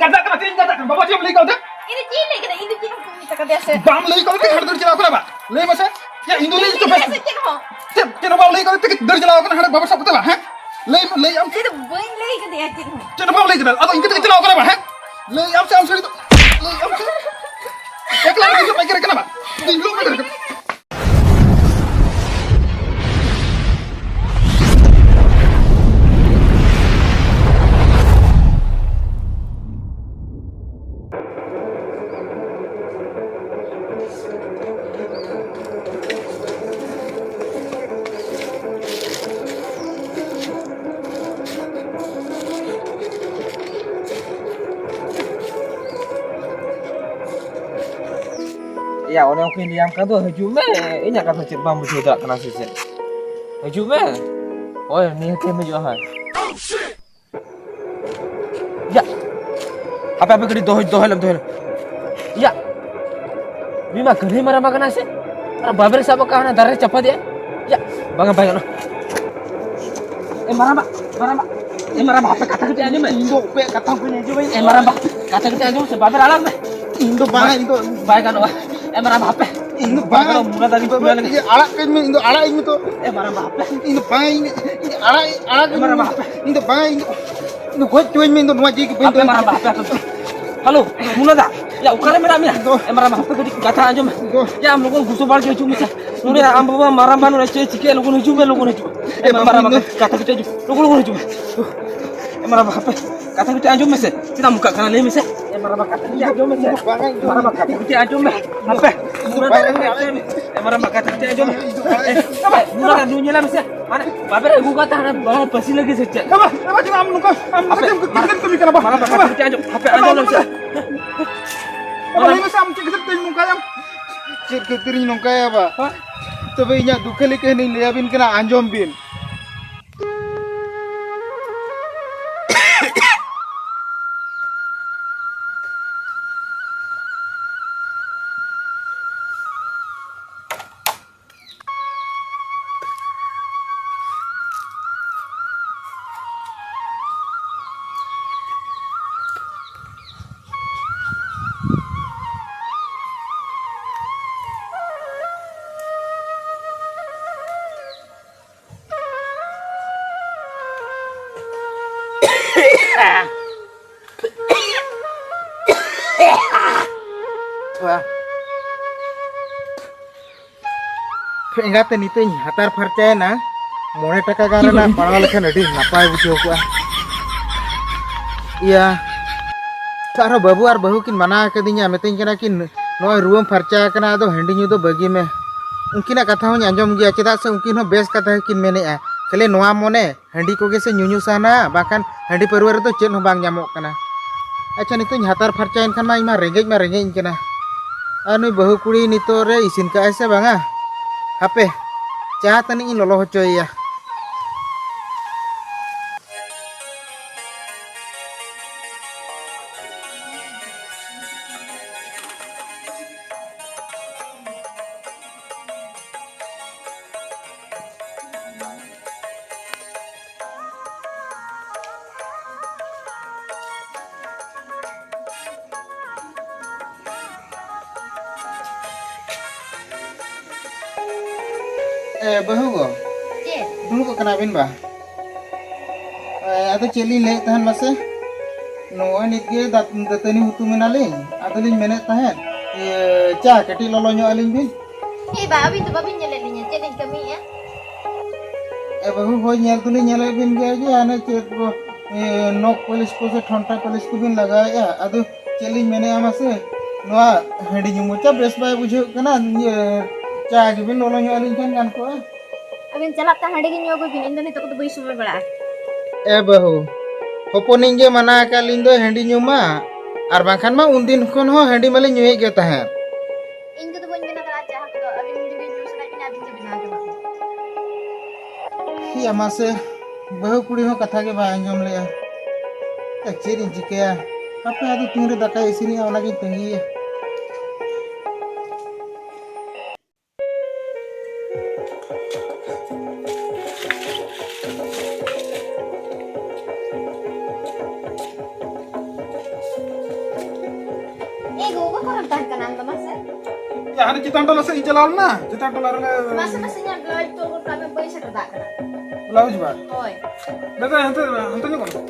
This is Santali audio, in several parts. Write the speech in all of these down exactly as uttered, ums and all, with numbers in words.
ᱜᱟᱫᱟᱜ ᱠᱟᱱᱟ, ᱪᱮᱫ ᱤᱧ ᱜᱟᱫᱟᱜ ᱠᱟᱱᱟ? ᱵᱟᱵᱟ, ᱪᱮᱫ ᱮᱢ ᱞᱟᱹᱭ ᱠᱟᱣᱫᱮ? ᱤᱧ ᱫᱚ ᱪᱮᱫ ᱦᱚᱸ ᱵᱟᱹᱧ ᱢᱮᱛᱟ ᱠᱟᱫᱮᱭᱟ ᱥᱮ᱾ ᱵᱟᱢ ᱞᱟᱹᱭ ᱠᱟᱣᱫᱮ ᱛᱮ ᱦᱟᱸᱰᱮ ᱫᱟᱹᱲ ᱪᱟᱞᱟᱣ ᱠᱟᱱᱟ ᱵᱟ? ᱞᱟᱹᱭ ᱢᱮᱥᱮ᱾ ᱭᱟ, ᱤᱧ ᱫᱚ ᱞᱟᱹᱭ ᱦᱚᱪᱚ ᱵᱮᱥ᱾ ᱪᱮᱫ ᱦᱚᱸ? ᱪᱮᱫ, ᱪᱮᱫ ᱦᱚᱸ ᱵᱟᱢ ᱞᱟᱹᱭ ᱠᱟᱣᱫᱮ ᱛᱮ ᱫᱟᱹᱲ ᱪᱟᱞᱟᱣ ᱠᱟᱱᱟ ᱦᱟᱸᱰᱮ ᱵᱟᱵᱟ ᱥᱟᱵ ᱠᱟᱛᱮ ᱵᱟ, ᱦᱮᱸ? ᱞᱟᱹᱭ, ᱞᱟᱹᱭ ᱟᱢ ᱥᱮ? ᱤᱧ ᱫᱚ ᱵᱟᱹᱧ ᱞᱟᱹᱭ ᱠᱟᱫᱮᱭᱟ ᱪᱮᱫ ᱦᱚᱸ᱾ ᱪᱮᱫ ᱦᱚᱸ ᱵᱟᱢ ᱞᱟᱹᱭ ᱠᱟᱫᱟ? ᱟᱫᱚ ᱤᱧ ᱠᱟᱛᱮ ᱪᱟᱞᱟᱣ ᱠᱟᱱᱟ ᱵᱟ, ᱦᱮᱸ? ᱞᱟᱹᱭ ᱟᱢ ᱥᱮ ᱟᱢ ᱥᱟᱹᱨᱤ ᱫᱚ? ᱞᱟᱹᱭ ᱟᱢ ᱥᱮ? ᱮᱠᱞᱟ ᱨᱮ ᱤᱧ ᱫᱚ ᱯᱟᱭᱠᱟᱨ ᱠᱟᱱᱟ ᱵᱟ? ᱤᱧ ᱫᱚ ᱯᱟᱭᱠᱟᱨ ᱠᱟᱱᱟ᱾ ᱮᱭᱟ, ᱚᱱᱮ ᱚᱱᱠᱟᱧ ᱞᱟᱹᱭᱟᱢ ᱠᱟᱱ ᱫᱚ, ᱦᱤᱡᱩᱜ ᱢᱮ᱾ ᱤᱧᱟᱹᱜ ᱠᱟᱛᱷᱟ ᱪᱮᱫ ᱵᱟᱢ ᱵᱩᱡᱷᱟᱹᱣ ᱫᱟᱲᱮᱭᱟᱜ ᱠᱟᱱᱟ ᱥᱮ ᱪᱮᱫ? ᱦᱤᱡᱩᱜ ᱢᱮ᱾ ᱦᱳᱭ, ᱱᱤᱦᱟᱹᱛ ᱮᱢ ᱦᱤᱡᱩᱜᱼᱟ ᱦᱳᱭ᱾ ᱭᱟ, ᱦᱟᱯᱮ, ᱦᱟᱯᱮ, ᱠᱟᱹᱴᱤᱡ ᱫᱚᱦᱚᱭ, ᱫᱚᱦᱚᱭ ᱞᱮᱢ, ᱫᱚᱦᱚᱭ ᱞᱮᱢ᱾ ᱭᱟ, ᱩᱱᱤ ᱢᱟ ᱜᱟᱹᱲᱤ ᱢᱟᱨᱟᱝ ᱢᱟ ᱠᱟᱱᱟᱭ ᱥᱮ? ᱟᱨ ᱵᱟᱵᱮᱨ ᱥᱟᱵ ᱟᱠᱟᱫ, ᱦᱟᱱᱟ ᱫᱟᱨᱮ ᱨᱮ ᱪᱟᱯᱟᱫ ᱮᱭᱟ᱾ ᱭᱟ, ᱵᱟᱝᱟ, ᱵᱟᱭ ᱜᱟᱱᱚᱜᱼᱟ᱾ ᱮ ᱢᱟᱨᱟᱝᱵᱟ, ᱢᱟᱨᱟᱝᱵᱟ, ᱮ ᱢᱟᱨᱟᱝᱵᱟ, ᱦᱟᱯᱮ ᱠᱟᱛᱷᱟ ᱠᱟᱹᱴᱤᱡ ᱟᱸᱡᱚᱢ ᱢᱮ᱾ ᱤᱧ ᱫᱚ ᱚᱠᱚᱭᱟᱜ ᱠᱟᱛᱷᱟ ᱦᱚᱸ ᱵᱟᱹᱧ ᱟᱸᱡᱚᱢᱟ᱾ ᱮ ᱢᱟᱨᱟᱝᱵᱟ, ᱠᱟᱛᱷᱟ ᱠᱟᱹᱴᱤᱡ ᱟᱸᱡᱚᱢ ᱢᱮᱥᱮ, ᱵᱟᱵᱮᱨ ᱟᱲᱟᱜ ᱢᱮ᱾ ᱤᱧ ᱫᱚ ᱵᱟᱝᱟ, ᱤᱧ ᱫᱚ ᱵᱟᱭ ᱜᱟᱱᱚᱜᱼᱟ᱾ ᱮ ᱢᱟᱨᱟᱝᱵᱟ, ᱦᱟᱯᱮ᱾ ᱤᱧ ᱫᱚ ᱵᱟᱭ ᱵᱟᱝᱟ, ᱜᱟᱱᱚᱜᱼᱟ, ᱢᱩᱞᱟ ᱫᱟᱨᱮ ᱤᱧ ᱫᱚ ᱠᱩᱞᱟᱹ ᱞᱮᱜᱮ᱾ ᱤᱭᱟᱹ, ᱟᱲᱟᱜ ᱠᱟᱹᱧ ᱢᱮ, ᱤᱧ ᱫᱚ ᱟᱲᱟᱜ ᱤᱧ ᱢᱮ ᱛᱚ᱾ ᱮ ᱢᱟᱨᱟᱝᱵᱟ, ᱦᱟᱯᱮ᱾ ᱤᱧ ᱫᱚ ᱵᱟᱝᱟ, ᱤᱧ, ᱤᱧ ᱟᱲᱟᱜ, ᱮ ᱢᱟᱨᱟᱝᱵᱟ, ᱦᱟᱯᱮ᱾ ᱤᱧ ᱫᱚ ᱵᱟᱝᱟ, ᱤᱧ ᱫᱚ, ᱤᱧ ᱫᱚ ᱜᱚᱡ ᱦᱚᱪᱚᱣᱟᱹᱧ ᱢᱮ, ᱤᱧ ᱫᱚ ᱱᱚᱣᱟ ᱡᱤᱣᱤ ᱜᱮ ᱵᱟᱹᱧ ᱦᱟᱯᱮ ᱫᱚᱦᱚᱭᱟ᱾ ᱢᱟᱨᱟᱝᱵᱟ, ᱦᱟᱯᱮ, ᱦᱟᱯᱮ᱾ ᱦᱮᱞᱳ, ᱢᱩᱞᱟ ᱫᱟ, ᱭᱟ, ᱚᱠᱟᱨᱮ ᱢᱮᱱᱟᱜ ᱢᱮᱭᱟ? ᱤᱧ ᱫᱚ ᱮ ᱢᱟᱨᱟᱝᱵᱟ, ᱦᱟᱯᱮ ᱠᱟᱹᱴᱤᱡ ᱠᱟᱛᱷᱟ ᱟᱸᱡᱚᱢ ᱢᱮ᱾ ᱤᱧ ᱫᱚ ᱭᱟ, ᱟᱢ ᱞᱚᱜᱚᱱ ᱜᱩᱥᱩ ᱵᱟᱲ ᱜᱮ ᱦᱤᱡᱩᱜ ᱢᱮᱥᱮ᱾ ᱱᱚᱰᱮ ᱟᱢ ᱵᱟᱵᱟ ᱢᱟᱨᱟᱝᱵᱟ ᱱᱚᱰᱮ ᱪᱮᱫ ᱮ ᱪᱤᱠᱟᱹᱭᱟ, ᱞᱚᱜᱚᱱ ᱦᱤᱡᱩᱜ ᱢᱮ᱾ ᱮ ᱮ ᱵᱟᱝ, ᱢᱟᱨᱟᱝᱵᱟ, ᱤᱧ ᱫᱚ ᱠᱟᱛᱷᱟ ᱠᱟᱹᱴᱤᱡ ᱟᱸᱡᱚᱢ, ᱞᱚᱜᱚᱱ, ᱞᱚᱜᱚᱱ ᱦᱤᱡᱩᱜ ᱢᱮ᱾ ᱮ ᱢᱟᱨᱟᱝᱵᱟ, ᱦᱟᱯᱮ, ᱠᱟᱛᱷᱟ ᱠᱟᱹᱴᱤᱡ ᱟᱸᱡᱚᱢ ᱢᱮᱥᱮ᱾ ᱪᱮᱫᱟᱜ ᱮᱢ ᱚᱱᱠᱟᱜ ᱠᱟᱱᱟ, ᱞᱟᱹᱭ ᱢᱮᱥᱮ᱾ ᱮ ᱢᱟᱨᱟᱝᱵᱟ, ᱠᱟᱛᱷᱟ ᱠᱟᱹᱴᱤᱡ ᱟᱸᱡᱚᱢ ᱢᱮᱥᱮ᱾ ᱤᱧ ᱫᱚ ᱵᱟᱝᱟ, ᱤᱧ ᱫᱚ ᱢᱟᱨᱟᱝᱵᱟ, ᱠᱟᱛᱷᱟ ᱠᱟᱹᱴᱤᱡ ᱟᱸᱡᱚᱢ ᱢᱮ᱾ ᱦᱟᱯᱮ, ᱤᱧ ᱫᱚ ᱢᱩᱞᱟ ᱫᱟ, ᱵᱟᱝᱟ, ᱤᱧ ᱫᱚ ᱮ ᱢᱟᱨᱟᱝᱵᱟ, ᱠᱟᱛᱷᱟ ᱠᱟᱹᱴᱤᱡ ᱟᱸᱡᱚᱢ ᱢᱮ᱾ ᱤᱧ ᱫᱚ ᱵᱟᱝᱟ, ᱮ, ᱮ, ᱢᱩᱞᱟ ᱫᱟ, ᱱᱩᱭ ᱧᱮᱞᱮ ᱢᱮᱥᱮ᱾ ᱦᱟᱱᱮ ᱵᱟᱵᱮᱨ ᱟᱹᱜᱩ ᱠᱟᱛᱮ ᱦᱟᱱᱮ ᱵᱟᱵᱮᱨ ᱯᱟᱹᱥᱤ ᱞᱟᱹᱜᱤᱫ ᱥᱮ ᱪᱮᱫ? ᱮ ᱵᱟ, ᱮ ᱵᱟ, ᱪᱮᱫᱟᱜ ᱟᱢ ᱱᱚᱝᱠᱟ, ᱟᱢ ᱱᱚᱝᱠᱟ ᱦᱟᱯᱮ, ᱪᱮᱫ ᱮᱢ ᱠᱟᱹᱢᱤ ᱠᱟᱱᱟ, ᱵᱟ? ᱢᱟᱨᱟᱝᱵᱟ, ᱮ ᱵᱟ᱾ ᱠᱟᱛᱷᱟ ᱠᱟᱹᱴᱤᱡ ᱟᱸᱡᱚᱢ, ᱦᱟᱯᱮ, ᱮ ᱵᱟ, ᱟᱸᱡᱚᱢ ᱞᱟᱹᱭ ᱞᱮᱢ ᱥᱮ᱾ ᱢᱮᱥᱮ᱾ ᱮ ᱵᱟ, ᱞᱟᱹᱭ ᱢᱮᱥᱮ, ᱟᱢ ᱪᱮᱫ ᱠᱷᱟᱹᱛᱤᱨ ᱛᱮ ᱱᱚᱝᱠᱟᱭᱟᱢ? ᱪᱮᱫ ᱠᱷᱟᱹᱛᱤᱨ ᱤᱧ ᱱᱚᱝᱠᱟᱭᱟ, ᱵᱟ? ᱦᱮᱸ? ᱛᱚᱵᱮ ᱤᱧᱟᱹᱜ ᱫᱩᱠᱷᱟᱹᱞᱤ ᱠᱟᱹᱦᱱᱤᱧ ᱞᱟᱹᱭ ᱟᱵᱤᱱ ᱠᱟᱱᱟ, ᱟᱸᱡᱚᱢ ᱵᱤᱱ᱾ ᱮᱸᱜᱟᱛᱮ, ᱱᱤᱛᱚᱜ ᱤᱧ ᱦᱟᱛᱟᱨ ᱯᱷᱟᱨᱪᱟᱭᱮᱱᱟ, ᱢᱚᱬᱮ ᱴᱟᱠᱟ ᱜᱟᱱ ᱨᱮᱱᱟᱜ ᱯᱟᱲᱟᱣ ᱞᱮᱠᱷᱟᱱ ᱟᱹᱰᱤ ᱱᱟᱯᱟᱭ ᱵᱩᱡᱷᱟᱹᱣ ᱠᱚᱜᱼᱟ᱾ ᱤᱭᱟᱹ, ᱟᱨᱦᱚᱸ ᱵᱟᱹᱵᱩ ᱟᱨ ᱵᱟᱹᱦᱩ ᱠᱤᱱ ᱢᱟᱱᱟ ᱟᱠᱟᱫᱤᱧᱟ, ᱢᱤᱛᱟᱹᱧ ᱠᱟᱱᱟ ᱠᱤᱱ, "ᱱᱚᱜᱼᱚᱭ ᱨᱩᱣᱟᱹᱢ ᱯᱷᱟᱨᱪᱟ ᱟᱠᱟᱱᱟ, ᱟᱫᱚ ᱦᱟᱺᱰᱤ ᱧᱩ ᱫᱚ ᱵᱟᱹᱜᱤ ᱢᱮ᱾" ᱩᱱᱠᱤᱱᱟᱜ ᱠᱟᱛᱷᱟ ᱦᱚᱸᱧ ᱟᱸᱡᱚᱢ ᱜᱮᱭᱟ, ᱪᱮᱫᱟᱜ ᱥᱮ ᱩᱱᱠᱤᱱ ᱦᱚᱸ ᱵᱮᱥ ᱠᱟᱛᱷᱟ ᱜᱮᱠᱤᱱ ᱢᱮᱱᱮᱫᱼᱟ, ᱠᱷᱟᱹᱞᱤ ᱱᱚᱣᱟ ᱢᱚᱱᱮ ᱦᱟᱺᱰᱤ ᱠᱚᱜᱮ ᱥᱮ ᱧᱩᱧᱩ ᱥᱟᱱᱟ, ᱵᱟᱝᱠᱷᱟᱱ ᱦᱟᱺᱰᱤ ᱯᱟᱹᱨᱣᱟᱹ ᱨᱮᱫᱚ ᱪᱮᱫ ᱦᱚᱸ ᱵᱟᱝ ᱧᱟᱢᱚᱜ ᱠᱟᱱᱟ᱾ ᱟᱪᱪᱷᱟ, ᱱᱤᱛᱚᱜ ᱤᱧ ᱦᱟᱛᱟᱨ ᱯᱷᱟᱨᱪᱟᱭᱮᱱ ᱠᱷᱟᱱ ᱢᱟ ᱤᱧ ᱢᱟ ᱨᱮᱸᱜᱮᱡ ᱢᱟ ᱨᱮᱸᱜᱮᱡ ᱤᱧ ᱠᱟᱱᱟ᱾ ᱟᱨ ᱱᱩᱭ ᱵᱟᱹᱦᱩ ᱠᱩᱲᱤ ᱱᱤᱛᱚᱜ ᱨᱮ ᱤᱥᱤᱱ ᱠᱟᱜᱼᱟᱭ ᱥᱮ ᱵᱟᱝᱟ? ᱦᱟᱯᱮ, ᱪᱟ ᱛᱟᱹᱱᱤᱡ ᱤᱧ ᱞᱚᱞᱚ ᱦᱚᱪᱚᱭᱮᱭᱟ᱾ ᱮ, ᱵᱟᱹᱦᱩ ᱜᱚ᱾ ᱪᱮᱫ? ᱫᱩᱲᱩᱵ ᱟᱠᱟᱱᱟ ᱵᱤᱱ ᱵᱟ? ᱮ, ᱟᱫᱚ ᱪᱮᱫ ᱞᱤᱧ ᱞᱟᱹᱭᱮᱫ ᱛᱟᱦᱮᱸᱫ ᱢᱟᱥᱮ? ᱱᱚᱜᱼᱚᱭ ᱱᱤᱛ ᱜᱮ ᱫᱟᱜ-, ᱫᱟᱹᱛᱟᱹᱱᱤ ᱦᱩᱛᱩᱢ ᱮᱱᱟᱞᱤᱧ᱾ ᱟᱫᱚᱞᱤᱧ ᱢᱮᱱᱮᱫ ᱛᱟᱦᱮᱸᱫ, ᱤᱭᱟᱹ, ᱪᱟ ᱠᱟᱹᱴᱤᱡ ᱞᱚᱞᱚ ᱧᱚᱜ ᱟᱹᱞᱤᱧ ᱵᱤᱱ᱾ ᱮ ᱵᱟ, ᱟᱹᱵᱤᱱ ᱫᱚ ᱵᱟᱹᱵᱤᱱ ᱧᱮᱞᱮᱫ ᱞᱤᱧᱟ, ᱪᱮᱫ ᱞᱤᱧ ᱠᱟᱹᱢᱤᱭᱮᱫᱼᱟ? ᱮ ᱵᱟᱹᱦᱩ, ᱦᱳᱭ, ᱧᱮᱞ ᱫᱚᱞᱤᱧ ᱧᱮᱞᱮᱫ ᱵᱤᱱ ᱜᱮᱭᱟ ᱡᱮ ᱦᱟᱱᱮ ᱪᱮᱫ ᱠᱚ, ᱮ, ᱱᱚᱠ ᱯᱟᱹᱞᱤᱥ ᱠᱚ ᱥᱮ ᱴᱷᱚᱱᱴᱟ ᱯᱟᱹᱞᱤᱥ ᱠᱚᱵᱤᱱ ᱞᱟᱜᱟᱣᱮᱫᱼᱟ᱾ ᱟᱫᱚ ᱪᱮᱫ ᱞᱤᱧ ᱢᱮᱱᱮᱫᱼᱟ ᱢᱟᱥᱮ, ᱱᱚᱣᱟ ᱦᱟᱺᱰᱤ ᱧᱩ ᱢᱚᱪᱟ ᱵᱮᱥ ᱵᱟᱭ ᱵᱩᱡᱷᱟᱹᱜ ᱠᱟᱱᱟ, ᱤᱭᱟᱹ, ᱪᱟ ᱜᱮᱵᱤᱱ ᱞᱚᱞᱚ ᱧᱚᱜ ᱟᱹᱞᱤᱧ ᱠᱷᱟᱱ ᱜᱟᱱ ᱠᱚᱜᱼᱟ᱾ ᱟᱹᱵᱤᱱ ᱪᱟᱞᱟᱜ ᱛᱮ ᱦᱟᱺᱰᱤ ᱜᱮ ᱧᱩ ᱟᱹᱜᱩᱭ ᱵᱤᱱ, ᱤᱧ ᱫᱚ ᱱᱤᱛᱚᱜ ᱠᱚᱫᱚ ᱵᱟᱹᱧ ᱥᱚᱢᱚᱭ ᱵᱟᱲᱟᱜᱼᱟ᱾ ᱮ ᱵᱟᱹᱦᱩ, ᱦᱚᱯᱚᱱᱤᱧ ᱜᱮ ᱢᱟᱱᱟ ᱟᱠᱟᱫ ᱞᱤᱧ ᱫᱚ ᱦᱟᱺᱰᱤ ᱧᱩ ᱢᱟ, ᱟᱨ ᱵᱟᱝᱠᱷᱟᱱ ᱢᱟ ᱩᱱᱫᱤᱱ ᱠᱷᱚᱱ ᱦᱚᱸ ᱦᱟᱺᱰᱤ ᱢᱟᱞᱤᱧ ᱧᱩᱭᱮᱫ ᱜᱮ ᱛᱟᱦᱮᱸᱫ᱾ ᱤᱧ ᱠᱚᱫᱚ ᱵᱟᱹᱧ ᱵᱮᱱᱟᱣ ᱫᱟᱲᱮᱭᱟᱜᱼᱟ ᱪᱟ ᱠᱚᱫᱚ, ᱟᱹᱵᱤᱱ ᱡᱩᱫᱤ ᱧᱩ ᱥᱟᱱᱟᱭᱮᱫ ᱵᱤᱱᱟ ᱟᱹᱵᱤᱱ ᱜᱮ ᱵᱮᱱᱟᱣ ᱡᱚᱝᱟᱜ ᱵᱤᱱ᱾ ᱭᱟ ᱢᱟᱥᱮ, ᱵᱟᱹᱦᱩ ᱠᱩᱲᱤ ᱦᱚᱸ ᱠᱟᱛᱷᱟ ᱜᱮ ᱵᱟᱭ ᱟᱸᱡᱚᱢ ᱞᱮᱜᱼᱟ᱾ ᱮ, ᱪᱮᱫ ᱤᱧ ᱪᱤᱠᱟᱹᱭᱟ? ᱦᱟᱯᱮ, ᱟᱫᱚ ᱛᱤᱱᱨᱮ ᱫᱟᱠᱟᱭ ᱤᱥᱤᱱᱮᱜᱼᱟ, ᱚᱱᱟᱜᱤᱧ ᱛᱟᱺᱜᱤᱭᱟ᱾ ᱮ ᱜᱚᱜᱚ, ᱚᱠᱟᱨᱮᱢ ᱛᱟᱦᱮᱸ ᱠᱟᱱᱟ ᱟᱢ ᱫᱚ, ᱢᱟᱥᱮ? ᱭᱟ, ᱦᱟᱱᱮ ᱪᱮᱛᱟᱱ ᱴᱚᱞᱟ ᱥᱮᱫ ᱤᱧ ᱪᱟᱞᱟᱣ ᱞᱮᱱᱟ, ᱪᱮᱛᱟᱱ ᱴᱚᱞᱟ ᱨᱮᱞᱮ ᱢᱟᱥᱮ, ᱢᱟᱥᱮ, ᱤᱧᱟᱜ ᱵᱞᱟᱣᱩᱡᱽ ᱛᱚᱞ ᱜᱚᱫ ᱠᱟᱜ ᱢᱮ, ᱵᱟᱹᱧ ᱥᱮᱴᱮᱨ ᱫᱟᱲᱮᱭᱟᱜ ᱠᱟᱱᱟ᱾ ᱵᱞᱟᱣᱩᱡᱽ ᱵᱟ? ᱦᱳᱭ᱾ ᱫᱟᱫᱟ, ᱦᱟᱱᱛᱮ, ᱦᱟᱱᱛᱮ ᱧᱚᱜ ᱠᱚᱢ᱾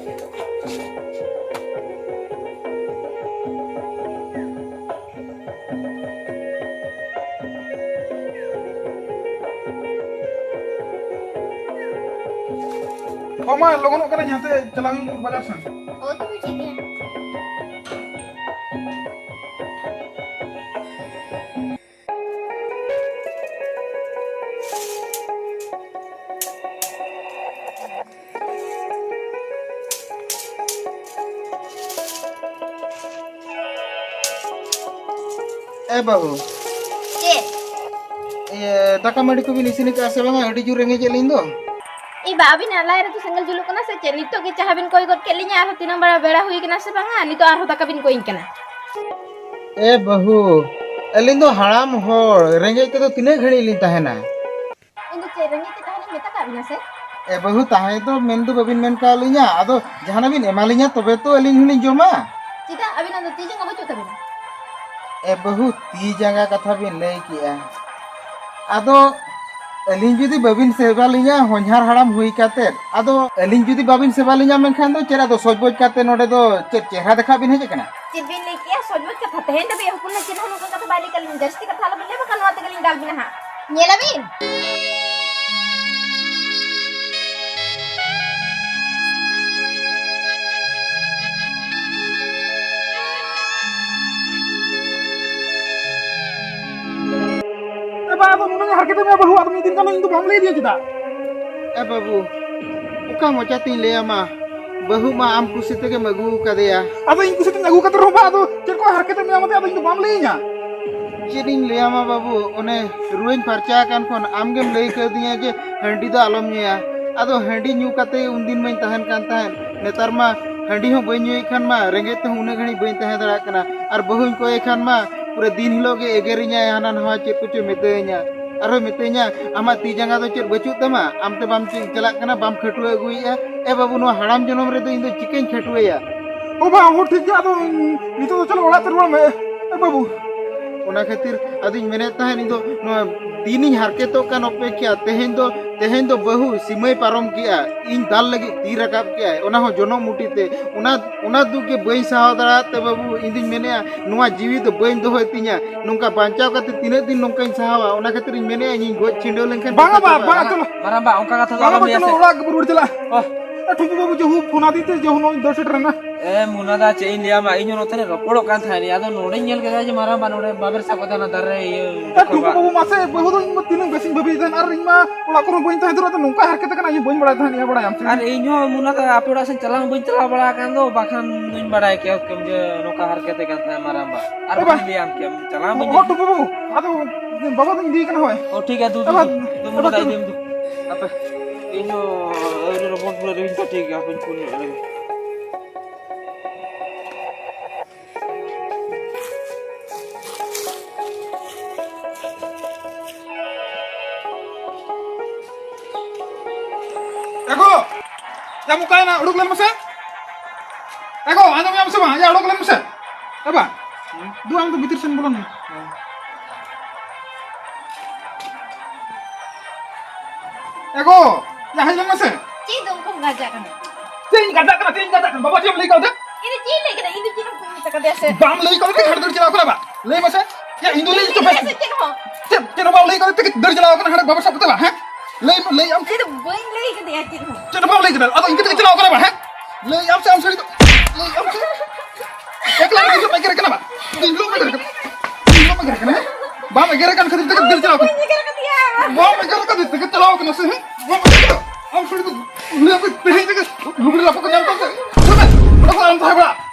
ᱢᱟ, ᱞᱚᱜᱚᱱᱚᱜ ᱠᱟᱹᱱᱟᱹᱧ, ᱦᱟᱱᱛᱮ ᱪᱟᱞᱟᱣ ᱦᱩᱭᱩᱜ ᱵᱟᱡᱟᱨ ᱥᱮᱱ᱾ ᱦᱳᱭ, ᱛᱚᱵᱮ ᱴᱷᱤᱠ ᱜᱮᱭᱟ᱾ ᱮ ᱵᱟᱹᱵᱩ᱾ ᱪᱮᱫ? ᱤᱭᱟᱹ, ᱫᱟᱠᱟ ᱢᱟᱹᱰᱤ ᱠᱚᱵᱤᱱ ᱤᱥᱤᱱ ᱟᱠᱟᱫᱼᱟ ᱥᱮ ᱵᱟᱝᱟ? ᱟᱹᱰᱤ ᱡᱳᱨ ᱨᱮᱸᱜᱮᱡ ᱮᱫ ᱞᱤᱧ ᱫᱚ᱾ ᱤ ᱵᱟ, ᱟᱹᱵᱤᱱᱟᱜ ᱞᱟᱡ ᱨᱮᱫᱚ ᱥᱮᱸᱜᱮᱞ ᱡᱩᱞᱩᱜ ᱠᱟᱱᱟ ᱥᱮ ᱪᱮᱫ? ᱱᱤᱛᱚᱜ ᱜᱮ ᱪᱟᱦᱟ ᱵᱤᱱ ᱠᱚᱭ ᱜᱚᱫ ᱠᱮᱫ ᱞᱤᱧᱟ, ᱟᱨᱦᱚᱸ ᱛᱤᱱᱟᱹᱜ ᱵᱮᱲᱟ ᱵᱮᱲᱟ ᱦᱩᱭ ᱠᱟᱱᱟ ᱥᱮ ᱵᱟᱝᱟ? ᱱᱤᱛᱚᱜ ᱟᱨᱦᱚᱸ ᱫᱟᱠᱟ ᱵᱤᱱ ᱠᱚᱭᱤᱧ ᱠᱟᱱᱟ᱾ ᱮ ᱵᱟᱹᱦᱩ, ᱟᱹᱞᱤᱧ ᱫᱚ ᱦᱟᱲᱟᱢ ᱦᱚᱲ, ᱨᱮᱸᱜᱮᱡ ᱛᱮᱫᱚ ᱛᱤᱱᱟᱹᱜ ᱜᱷᱟᱹᱲᱤᱡ ᱞᱤᱧ ᱛᱟᱦᱮᱱᱟ? ᱤᱧ ᱫᱚ ᱪᱮᱫ ᱨᱮᱸᱜᱮᱡ ᱛᱮ ᱛᱟᱦᱮᱱᱤᱧ ᱢᱮᱛᱟ ᱠᱟᱜ ᱵᱤᱱᱟ ᱥᱮ? ᱮ ᱵᱟᱹᱦᱩ, ᱛᱟᱦᱮᱸ ᱫᱚ ᱢᱮᱱ ᱫᱚ ᱵᱟᱹᱵᱤᱱ ᱢᱮᱱ ᱠᱟᱜ ᱞᱤᱧᱟ, ᱟᱫᱚ ᱡᱟᱦᱟᱱᱟᱜ ᱵᱤᱱ ᱮᱢᱟ ᱞᱤᱧᱟ ᱛᱚᱵᱮ ᱛᱚ ᱟᱹᱞᱤᱧ ᱦᱚᱸᱞᱤᱧ ᱡᱚᱢᱟ᱾ ᱪᱮᱫᱟᱜ? ᱟᱹᱵᱤᱱᱟᱜ ᱫᱚ ᱛᱤ ᱡᱟᱸᱜᱟ ᱵᱟᱹᱪᱩᱜ ᱛᱟᱹᱵᱤᱱᱟ? ᱮ ᱵᱟᱹᱦᱩ, ᱛᱤ ᱡᱟᱸᱜᱟ ᱠᱟᱛᱷᱟ ᱵᱤᱱ ᱞᱟᱹᱭ ᱠᱮᱜᱼᱟ, ᱟᱫᱚ ᱟᱹᱞᱤᱧ ᱡᱩᱫᱤ ᱵᱟᱹᱵᱤᱱ ᱥᱮᱵᱟ ᱞᱤᱧᱟ ᱦᱚᱧᱦᱟᱨ ᱦᱟᱲᱟᱢ ᱦᱩᱭ ᱠᱟᱛᱮᱫ, ᱟᱫᱚ ᱟᱹᱞᱤᱧ ᱡᱩᱫᱤ ᱵᱟᱹᱵᱤᱱ ᱥᱮᱵᱟ ᱞᱤᱧᱟ ᱢᱮᱱᱠᱷᱟᱱ ᱫᱚ ᱪᱮᱫ ᱟᱫᱚ ᱥᱚᱡᱽ ᱵᱚᱡᱽ ᱠᱟᱛᱮ ᱱᱚᱰᱮ ᱫᱚ ᱪᱮᱫ ᱪᱮᱦᱨᱟ ᱫᱮᱠᱷᱟᱜ ᱵᱤᱱ ᱦᱮᱡ ᱟᱠᱟᱱᱟ? ᱪᱮᱫ ᱵᱤᱱ ᱞᱟᱹᱭ ᱠᱮᱜᱼᱟ? ᱥᱚᱡᱽ ᱵᱚᱡᱽ ᱠᱟᱛᱷᱟ? ᱛᱮᱦᱮᱧ ᱫᱷᱟᱹᱵᱤᱡ ᱦᱚᱯᱚᱱ ᱮ ᱪᱮᱫ ᱦᱚᱸ ᱱᱚᱝᱠᱟ ᱠᱟᱛᱷᱟ ᱵᱟᱭ ᱞᱟᱹᱭ ᱠᱟᱜ ᱞᱤᱧᱟ᱾ ᱡᱟᱹᱥᱛᱤ ᱠᱟᱛᱷᱟ ᱟᱞᱚ ᱵᱤᱱ ᱞᱟᱹᱭᱟ, ᱵᱟᱠᱷᱟᱱ ᱱᱚᱣᱟ ᱛᱮᱜᱮ ᱞᱤᱧ ᱫᱟᱞ ᱵᱤᱱᱟ ᱦᱟᱸᱜ᱾ ᱧᱮᱞᱟᱵᱤᱱ᱾ ᱮ ᱵᱟ, ᱟᱫᱚ ᱱᱩᱱᱟᱹᱜ ᱦᱟᱨᱠᱮᱛ ᱢᱮ ᱵᱟᱹᱦᱩ, ᱟᱫᱚ ᱢᱤᱫ ᱫᱤᱱ ᱜᱟᱱ ᱤᱧ ᱫᱚ ᱵᱟᱢ ᱞᱟᱹᱭ ᱫᱤᱧᱟ ᱪᱮᱫᱟᱜ? ᱮ ᱵᱟᱹᱵᱩ, ᱚᱠᱟ ᱢᱚᱪᱟᱛᱤᱧ ᱞᱟᱹᱭᱟᱢᱟ? ᱵᱟᱹᱦᱩ ᱢᱟ ᱟᱢ ᱠᱩᱥᱤ ᱛᱮᱜᱮᱢ ᱟᱹᱜᱩ ᱟᱠᱟᱫᱮᱭᱟ᱾ ᱟᱫᱚ ᱤᱧ ᱠᱩᱥᱤ ᱛᱤᱧ ᱟᱹᱜᱩ ᱠᱟᱛᱮ ᱨᱮᱦᱚᱸ ᱵᱟ, ᱟᱫᱚ ᱪᱮᱫ ᱠᱚ ᱦᱟᱨᱠᱮᱛ ᱢᱮᱱᱟᱜ ᱢᱮᱛᱮ ᱟᱫᱚ ᱤᱧ ᱫᱚ ᱵᱟᱢ ᱞᱟᱹᱭᱟᱹᱧᱟ? ᱪᱮᱫ ᱤᱧ ᱞᱟᱹᱭᱟᱢᱟ ᱵᱟᱹᱵᱩ, ᱚᱱᱮ ᱨᱩᱣᱟᱹᱧ ᱯᱷᱟᱨᱪᱟ ᱟᱠᱟᱱ ᱠᱷᱚᱱ ᱟᱢᱜᱮᱢ ᱞᱟᱹᱭ ᱠᱟᱣᱫᱤᱧᱟ ᱡᱮ ᱦᱟᱺᱰᱤ ᱫᱚ ᱟᱞᱚᱢ ᱧᱩᱭᱟ᱾ ᱟᱫᱚ ᱦᱟᱺᱰᱤ ᱧᱩ ᱠᱟᱛᱮ ᱩᱱᱫᱤᱱ ᱢᱟᱧ ᱛᱟᱦᱮᱱ ᱠᱟᱱ ᱛᱟᱦᱮᱸᱫ, ᱱᱮᱛᱟᱨ ᱢᱟ ᱦᱟᱺᱰᱤ ᱦᱚᱸ ᱵᱟᱹᱧ ᱧᱩᱭᱮᱫ ᱠᱷᱟᱱ ᱢᱟ ᱨᱮᱸᱜᱮᱡ ᱛᱮᱦᱚᱸ ᱩᱱᱟᱹᱜ ᱜᱷᱟᱹᱲᱤᱡ ᱵᱟᱹᱧ ᱛᱟᱦᱮᱸ ᱫᱟᱲᱮᱭᱟᱜ ᱠᱟᱱᱟ᱾ ᱟᱨ ᱵᱟᱹᱦᱩᱧ ᱠᱚᱭᱮ ᱠᱷᱟᱱ ᱢᱟ ᱯᱩᱨᱟᱹ ᱫᱤᱱ ᱦᱤᱞᱳᱜ ᱜᱮ ᱮᱜᱮᱨᱤᱧᱟᱭ, ᱦᱟᱱᱟ ᱱᱟᱣᱟ ᱪᱮᱫ ᱠᱚᱪᱚᱭ ᱢᱤᱛᱟᱹᱧᱟ᱾ ᱟᱨᱦᱚᱸ ᱢᱤᱛᱟᱹᱧᱟ, "ᱟᱢᱟᱜ ᱛᱤ ᱡᱟᱸᱜᱟ ᱫᱚ ᱪᱮᱫ ᱵᱟᱹᱪᱩᱜ ᱛᱟᱢᱟ? ᱟᱢ ᱛᱮ ᱵᱟᱢ ᱪᱮᱫ ᱪᱟᱞᱟᱜ ᱠᱟᱱᱟ, ᱵᱟᱢ ᱠᱷᱟᱹᱴᱩᱣᱟᱹ ᱟᱹᱜᱩᱭᱮᱫᱼᱟ?" ᱮ ᱵᱟᱹᱵᱩ, ᱱᱚᱣᱟ ᱦᱟᱲᱟᱢ ᱡᱚᱱᱚᱢ ᱨᱮᱫᱚ ᱤᱧ ᱫᱚ ᱪᱤᱠᱟᱹᱧ ᱠᱷᱟᱹᱴᱩᱣᱟᱹᱭᱟ? ᱳ ᱵᱟ, ᱦᱚᱸ ᱴᱷᱤᱠ ᱜᱮᱭᱟ, ᱟᱫᱚ ᱱᱤᱛᱚᱜ ᱫᱚ ᱪᱚᱞᱚ ᱚᱲᱟᱜ ᱛᱮ ᱨᱩᱣᱟᱹᱲ ᱢᱮ, ᱮ ᱵᱟᱹᱵᱩ᱾ ᱚᱱᱟ ᱠᱷᱟᱹᱛᱤᱨ ᱟᱫᱚᱧ ᱢᱮᱱᱮᱫ ᱛᱟᱦᱮᱸᱫ, ᱤᱧ ᱫᱚ ᱱᱚᱣᱟ ᱫᱤᱱᱤᱧ ᱦᱟᱨᱠᱮᱛᱚᱜ ᱠᱟᱱ ᱚᱯᱮᱠᱷᱟ, ᱛᱮᱦᱮᱧ ᱫᱚ, ᱛᱮᱦᱮᱧ ᱫᱚ ᱵᱟᱹᱦᱩ ᱥᱤᱢᱟᱹᱭ ᱯᱟᱨᱚᱢ ᱠᱮᱜᱼᱟ, ᱤᱧ ᱫᱟᱞ ᱞᱟᱹᱜᱤᱫ ᱛᱤ ᱨᱟᱠᱟᱵ ᱠᱮᱜᱼᱟᱭ, ᱚᱱᱟ ᱦᱚᱸ ᱡᱚᱱᱚᱜ ᱢᱩᱴᱤ ᱛᱮ᱾ ᱚᱱᱟ, ᱚᱱᱟ ᱫᱩᱠ ᱜᱮ ᱵᱟᱹᱧ ᱥᱟᱦᱟᱣ ᱫᱟᱲᱮᱭᱟᱜ ᱛᱮ ᱵᱟᱹᱵᱩ, ᱤᱧ ᱫᱩᱧ ᱢᱮᱱᱮᱫᱼᱟ, ᱱᱚᱣᱟ ᱡᱤᱣᱤ ᱫᱚ ᱵᱟᱹᱧ ᱫᱚᱦᱚᱭ ᱛᱤᱧᱟ, ᱱᱚᱝᱠᱟ ᱵᱟᱧᱪᱟᱣ ᱠᱟᱛᱮ ᱛᱤᱱᱟᱹᱜ ᱫᱤᱱ ᱱᱚᱝᱠᱟᱧ ᱥᱟᱦᱟᱣᱟ? ᱚᱱᱟ ᱠᱷᱟᱹᱛᱤᱨ ᱤᱧ ᱢᱮᱱᱮᱫᱼᱟ, ᱤᱧᱤᱧ ᱜᱚᱡ ᱪᱷᱤᱸᱰᱟᱹᱣ ᱞᱮᱱᱠᱷᱟᱱ ᱵᱟᱝᱟ ᱵᱮᱥ ᱵᱟ, ᱪᱟᱵᱟᱜᱼᱟ᱾ ᱵᱟᱝᱟ, ᱪᱚᱞᱚ᱾ ᱢᱟᱨᱟᱝᱵᱟ, ᱚᱱᱠᱟ ᱠᱟᱛᱷᱟ ᱫᱚ ᱵᱟᱝᱟ ᱟᱞᱚᱢ ᱵᱟ, ᱞᱟᱹᱭᱟ ᱪᱚᱞᱚ, ᱥᱮ᱾ ᱚᱲᱟᱜ ᱜᱮᱵᱚᱱ ᱨᱩᱣᱟᱹᱲ ᱪᱟᱞᱟᱜᱼᱟ᱾ ᱚ᱾ ᱴᱷᱩᱠᱩ ᱵᱟᱹᱵᱩ ᱡᱮᱦᱩ ᱯᱷᱳᱱ ᱟᱫᱤ ᱛᱮ ᱡᱮᱦᱩ ᱱᱚᱜᱼᱚᱭ ᱫᱚ ᱥᱮᱴᱮᱨ ᱮᱱᱟ᱾ ᱮ ᱢᱩᱱᱟ ᱫᱟ, ᱪᱮᱫ ᱤᱧ ᱞᱟᱹᱭᱟ ᱢᱟ, ᱤᱧ ᱦᱚᱸ ᱱᱚᱛᱮ ᱨᱮ ᱨᱚᱯᱚᱲᱚᱜ ᱠᱟᱱ ᱛᱟᱦᱮᱸᱱᱤᱧ, ᱟᱫᱚ ᱱᱚᱰᱮᱧ ᱧᱮᱞ ᱠᱮᱫᱟ ᱡᱮ ᱢᱟᱨᱟᱝᱵᱟ ᱱᱚᱰᱮ ᱵᱟᱵᱮᱨ ᱥᱟᱵ ᱠᱟᱛᱮ ᱚᱱᱟ ᱫᱟᱨᱮ ᱨᱮ ᱤᱭᱟᱹ ᱮ ᱴᱷᱩᱠᱩ ᱨᱟᱠᱟᱵᱟ᱾ ᱵᱟᱹᱵᱩ, ᱢᱟᱥᱮ ᱵᱟᱹᱦᱩ ᱫᱚ ᱤᱧ ᱢᱟ ᱛᱤᱱᱟᱹᱜ ᱵᱮᱥᱤᱧ ᱵᱷᱟᱹᱵᱤᱭᱮᱫ ᱛᱟᱦᱮᱸᱱ, ᱟᱨ ᱤᱧ ᱢᱟ ᱚᱲᱟᱜ ᱠᱚᱨᱮ ᱵᱟᱹᱧ ᱛᱟᱦᱮᱸ ᱫᱟᱲᱮᱭᱟᱜ, ᱱᱚᱝᱠᱟ ᱦᱟᱨᱠᱮᱛ ᱠᱟᱱᱟ, ᱤᱧ ᱵᱟᱹᱧ ᱵᱟᱲᱟᱭ ᱛᱟᱦᱮᱸᱱ, ᱤᱭᱟᱹ ᱵᱟᱲᱟᱭᱟᱢ ᱥᱮ᱾ ᱟᱨ ᱤᱧ ᱦᱚᱸ ᱢᱩᱱᱟ ᱫᱟ ᱟᱯᱮ ᱚᱲᱟᱜ ᱥᱮᱫ ᱪᱟᱞᱟᱣ ᱦᱚᱸ ᱵᱟᱹᱧ ᱪᱟᱞᱟᱣ ᱵᱟᱲᱟ ᱟᱠᱟᱱ ᱫᱚ, ᱵᱟᱠᱷᱟᱱ ᱫᱩᱧ ᱵᱟᱲᱟᱭ ᱠᱮᱭᱟ ᱡᱮ ᱱᱚᱝᱠᱟ ᱦᱟᱨᱠᱮᱛ ᱠᱟᱱ ᱛᱟᱦᱮᱸᱱ ᱢᱟᱨᱟᱝᱵᱟ᱾ ᱟᱨ ᱮ ᱵᱟ᱾ ᱵᱟᱹᱧ ᱞᱟᱹᱭᱟᱢ ᱠᱮᱭᱟ, ᱪᱟᱞᱟᱣ ᱦᱚᱸ ᱵᱟᱹᱧ ᱦᱚᱸ ᱴᱷᱩᱠᱩ ᱵᱟᱹᱵᱩ, ᱟᱫᱚ ᱵᱟᱵᱟ ᱫᱚᱧ ᱤᱫᱤᱭᱮ ᱠᱟᱱᱟ, ᱦᱳᱭ᱾ ᱚ, ᱴᱷᱤᱠ ᱜᱮᱭᱟ, ᱫᱩ, ᱫᱩ, ᱮ ᱵᱟ, ᱫᱩ, ᱫᱩ, ᱮ ᱢᱩᱱᱟ ᱵᱟ, ᱫᱟ, ᱫᱩ᱾ ᱤᱫᱤᱭᱮᱢ ᱫᱩ᱾ ᱟᱯᱮ, ᱤᱧ ᱦᱚᱸ ᱟᱹᱣᱨᱤ ᱨᱚᱯᱚᱲ ᱯᱩᱨᱟᱹᱣ ᱨᱮᱜᱮ ᱛᱚ, ᱴᱷᱤᱠ ᱜᱮᱭᱟ, ᱦᱟᱯᱮᱧ ᱯᱷᱳᱱ ᱧᱚᱜ ᱞᱮᱜᱮ᱾ ᱮ ᱜᱚ! ᱭᱟ ᱚᱠᱟᱭᱮᱱᱟ? ᱩᱰᱩᱠ ᱞᱮᱱ ᱢᱮᱥᱮ᱾ ᱮ ᱜᱚ, ᱟᱸᱡᱚᱢᱮᱜᱼᱟᱢ ᱥᱮ ᱵᱟᱝ? ᱭᱟ, ᱩᱰᱩᱠ ᱞᱮᱱ ᱢᱮᱥᱮ᱾ ᱮ ᱵᱟ, ᱫᱩ ᱟᱢ ᱫᱚ ᱵᱷᱤᱛᱤᱨ ᱥᱮᱱ ᱵᱚᱞᱚᱱ ᱢᱮ᱾ ᱮ ᱜᱚ, ᱭᱟ, ᱦᱮᱡ ᱞᱮᱱ ᱢᱮᱥᱮ᱾ ᱪᱮᱫ ᱫᱚ ᱩᱱᱠᱩᱢ ᱜᱟᱡᱟᱜ ᱠᱟᱱᱟ? ᱪᱮᱫ ᱤᱧ ᱜᱟᱡᱟᱜ ᱠᱟᱱᱟ? ᱪᱮᱫ ᱤᱧ ᱜᱟᱡᱟᱜ ᱠᱟᱱᱟ? ᱵᱟᱵᱟ, ᱪᱮᱫ ᱮᱢ ᱞᱟᱹᱭ ᱠᱟᱣᱫᱮ? ᱤᱧ ᱫᱚ ᱪᱮᱫ ᱤᱧ ᱞᱟᱹᱭ ᱠᱮᱫᱟ? ᱤᱧ ᱫᱚ ᱪᱮᱫ ᱦᱚᱸ ᱵᱟᱹᱧ ᱢᱮᱛᱟ ᱠᱟᱫᱮᱭᱟ ᱥᱮ᱾ ᱵᱟᱢ ᱞᱟᱹᱭ ᱠᱟᱣᱫᱮ ᱛᱮ ᱜᱷᱟᱴ ᱫᱟᱹᱲ ᱪᱟᱞᱟᱣ ᱠᱟᱱᱟ ᱵᱟ? ᱞᱟᱹᱭ ᱢᱮᱥᱮ᱾ ᱭᱟ, ᱤᱧ ᱫᱚ ᱞᱟᱹᱭ ᱤᱧ ᱫᱚ ᱵᱟᱹᱧ ᱵᱮᱥ ᱞᱟᱹᱭᱟ ᱥᱮ ᱪᱮᱫ ᱦᱚᱸ? ᱪᱮᱫ, ᱪᱮᱫ ᱦᱚᱸ ᱵᱟᱢ ᱞᱟᱹᱭ ᱠᱟᱣᱫᱮ ᱛᱮ ᱫᱟᱹᱲ ᱪᱟᱞᱟᱣ ᱠᱟᱱᱟ ᱦᱟᱸᱰᱮ ᱵᱟᱵᱟ ᱥᱟᱵ ᱠᱟᱛᱮ ᱵᱟ, ᱦᱮᱸ? ᱞᱟᱹᱭ, ᱞᱟᱹᱭ ᱟᱢ᱾ ᱤᱧ ᱫᱚ ᱵᱟᱹᱧ ᱞᱟᱹᱭ ᱠᱟᱫᱮᱭᱟ ᱪᱮᱫ ᱦᱚᱸ᱾ ᱪᱮᱫ ᱦᱚᱸ ᱵᱟᱢ ᱞᱟᱹᱭ ᱠᱮᱫᱟ? ᱟᱫᱚ ᱤᱱᱠᱟᱹ ᱛᱮᱜᱮ ᱪᱟᱞᱟᱣ ᱠᱟᱱᱟ ᱵᱟ, ᱦᱮᱸ? ᱞᱟᱹᱭ ᱟᱢ ᱥᱮ ᱟᱢ ᱥᱟᱹᱨᱤ ᱫᱚ? ᱞᱟᱹᱭ ᱟᱢ ᱥᱮ? ᱮᱠᱞᱟ ᱨᱮ ᱫᱤᱱ ᱦᱤᱞᱳᱜ ᱮᱜᱮᱨᱮ ᱠᱟᱱᱟ ᱵᱟ? ᱫᱤᱱ ᱦᱤᱞᱳᱜ ᱮᱜᱮᱨᱮ ᱠᱟᱱᱟ? ᱫᱤᱱ ᱦᱤᱞᱳᱜ ᱮᱜᱮᱨᱮ ᱠᱟᱱᱟ, ᱦᱮᱸ? ᱵᱟᱢ ᱮᱜᱮᱨ ᱟᱠᱟᱱ ᱠᱷᱟᱹᱛᱤᱨ ᱛᱮᱜᱮ ᱫᱟᱹᱲ ᱪᱟᱞᱟᱣ ᱠᱟᱱᱟ᱾ ᱵᱟᱹᱧ ᱮᱜᱮᱨ ᱠᱟᱫᱮᱭᱟ᱾ ᱵᱟᱢ ᱮᱜᱮᱨ ᱟᱠᱟᱫ ᱠᱷᱟᱹᱛᱤᱨ ᱛᱮᱜᱮ ᱪᱟᱞᱟᱣ ᱠᱟᱱᱟ ᱥᱮ, ᱦᱮᱸ? ᱵᱟᱢ ᱮᱜᱮᱨ ᱠᱟᱫᱟ? ᱟᱢ ᱥᱟᱹᱨᱤ ᱫᱚ ᱩᱱᱤ ᱟᱯᱮ ᱛᱮᱦᱮᱧ ᱛᱮᱜᱮ ᱞᱩᱜᱽᱲᱤ ᱞᱟᱯᱚ ᱠᱚ ᱧᱟᱢ ᱠᱟᱱ ᱛᱮ, ᱪᱟᱞᱟᱜ ᱢᱮ, ᱚᱸᱰᱮ ᱠᱷᱚᱱ ᱟᱞᱚᱢ ᱛᱟᱦᱮᱸ ᱵᱟᱲᱟᱜᱼᱟ᱾